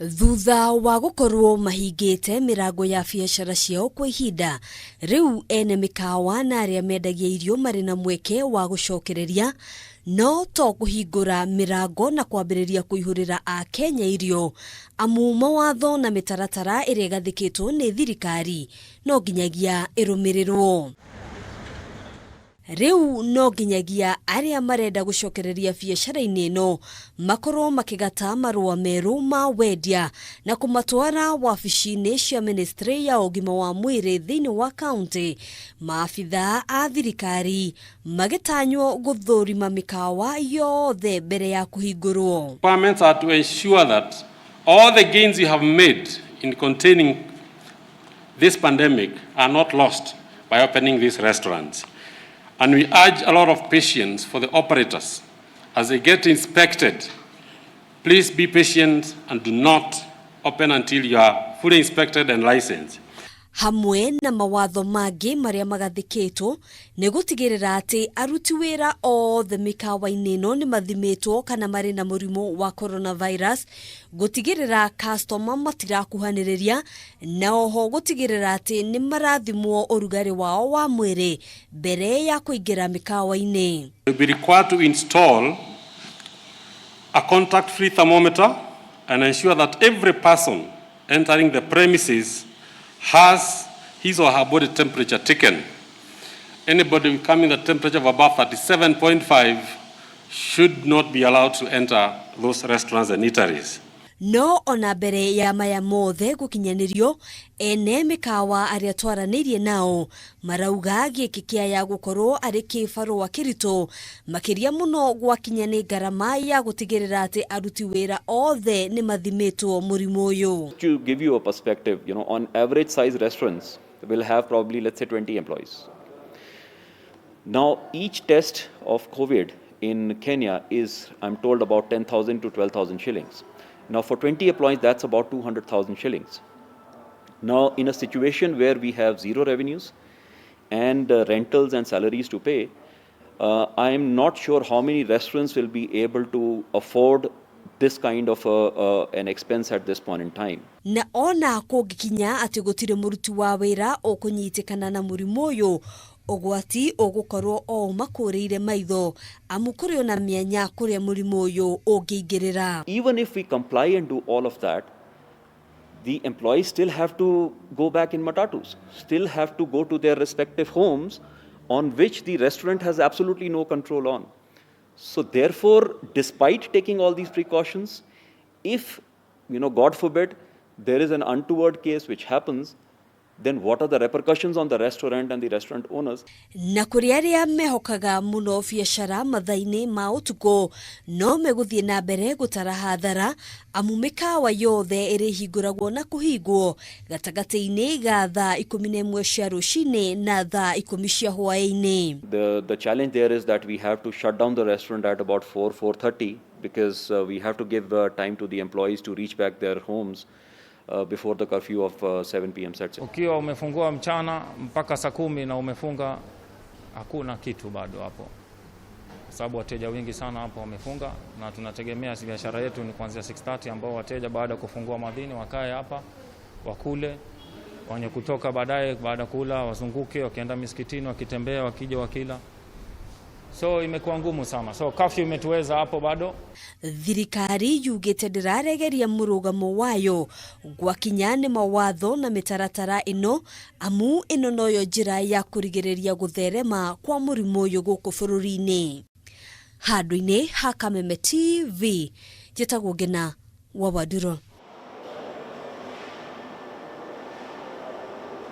Thutha wa gũkorwo mahingĩte mĩrango ya biacara ciao kwa ihinda, rĩu ene mĩkawa na arĩa mendagia irio marĩ na mweke wa gũcokereria, no to kũhingũra mĩrango na kwambĩrĩria kũihũrĩra Akenya irio, amu mawatho na mĩtaratara ĩrĩa ĩgathĩkĩtwo nĩ thirikari no nginyagia ĩrũmĩrĩrwo. Rĩu no nginyagia arĩa marenda gũcokereria biacara-inĩ ĩno makorwo makĩgata marũa merũ ma wendia na kũmatwara wabici-inĩ cia ministry ya ũgima wa mwĩrĩ thĩinĩ wa kaunti, maabithaa a thirikari magĩtanywo gũthũrima mĩkawa yothe mbere ya kũhingũrwo. Requirements are to ensure that all the gains you have made in containing this pandemic are not lost by opening these restaurants. And we urge a lot of patience for the operators as they get inspected. Please be patient and do not open until you are fully inspected and licensed. Hamwe na mawatho mangĩ marĩa magathĩkĩtwo nĩ gũtigĩrĩra atĩ aruti wĩra othe mĩkawa-inĩ ĩno nĩ mathimĩtwo kana marĩ na mũrimũ wa coronavirus, gũtigĩrĩra customer matirakuhanĩrĩria, na oho gũtigĩrĩra atĩ nĩ marathimwo ũrugarĩ wao wa mwĩrĩ mbere ya kũingĩra mĩkawa-inĩ. You'll be required to install a contact-free thermometer and ensure that every person entering the premises has his or her body temperature taken. Anybody coming the temperature of above 37.5 should not be allowed to enter those restaurants and eateries. No ona mbere ya maya mothe gũkinyanĩrio, ene mĩkawa arĩa twaranĩirie nao marauga gĩkĩ kĩaya gũkorwo arĩ kĩbarũa kĩritũ makĩria mũno gwakinya nĩ ngarama ya gũtigĩrĩra atĩ aruti wĩra othe nĩ mathimĩtwo mũrimũ ũyũ. To give you a perspective, on average size restaurants will have probably, let's say, 20 employees. Now, each test of COVID in Kenya is, I'm told, about 10,000 to 12,000 shillings. Now, for 20 employees, that's about 200,000 shillings. Now, in a situation where we have zero revenues and rentals and salaries to pay, I am not sure how many restaurants will be able to afford this kind of an expense at this point in time. Na ona kũngĩkinya atĩ gũtirĩ mũruti wa wĩra ũkũnyitĩkana na mũrimũ ũyũ, ũgwati ũgũkorwo o ũmakũrĩire maitho, amu kũrĩ ona mĩanya kũrĩa mũrimũ ũyũ ũngĩingĩrĩra. Even if we comply and do all of that, the employees still have to go back in matatus, still have to go to their respective homes, on which the restaurant has absolutely no control on. So therefore, despite taking all these precautions, if, God forbid, there is an untoward case which happens, then what are the repercussions on the restaurant and the restaurant owners? Na kũrĩ arĩa mehokaga mũno biacara mathaa-inĩ ma ũtukũ, no megũthiĩ na mbere gũtara hathara, amu mĩkawa yothe ĩrĩhingũragwo na kũhingwo gatagatĩ-inĩ ga thaa 11 cia rũcinĩ na thaa 10 cia hwaĩ-inĩ. The challenge there is that we have to shut down the restaurant at about 4, 4:30 because we have to give time to the employees to reach back their homes before the curfew of 7 p.m. sets in. Ukiwa umefungua mchana mpaka saa 10 na umefunga, hakuna kitu bado hapo, kwa sababu wateja wengi sana hapo wamefunga, na tunategemea biashara yetu ni kuanzia 6:30, ambao wateja baada ya kufungua madhini wakae hapa wakule, wenye kutoka baadaye, baada kula wazunguke, wakienda misikitini, wakitembea, wakija wakila. So imekuwa ngumu sana, so curfew imetuweza hapo bado. Thirikari yugĩte ndĩraregeria mũrũgamo wayo gwakinya nĩ mawatho na mĩtaratara ĩno, amu ĩno noyo njĩra ya kũrigĩrĩria gũtherema kwa mũrimũ ũyũ gũkũ bũrũri-inĩ. Handũ-inĩ ha Kameme TV, njĩtagwo Ngina wa Wanduro.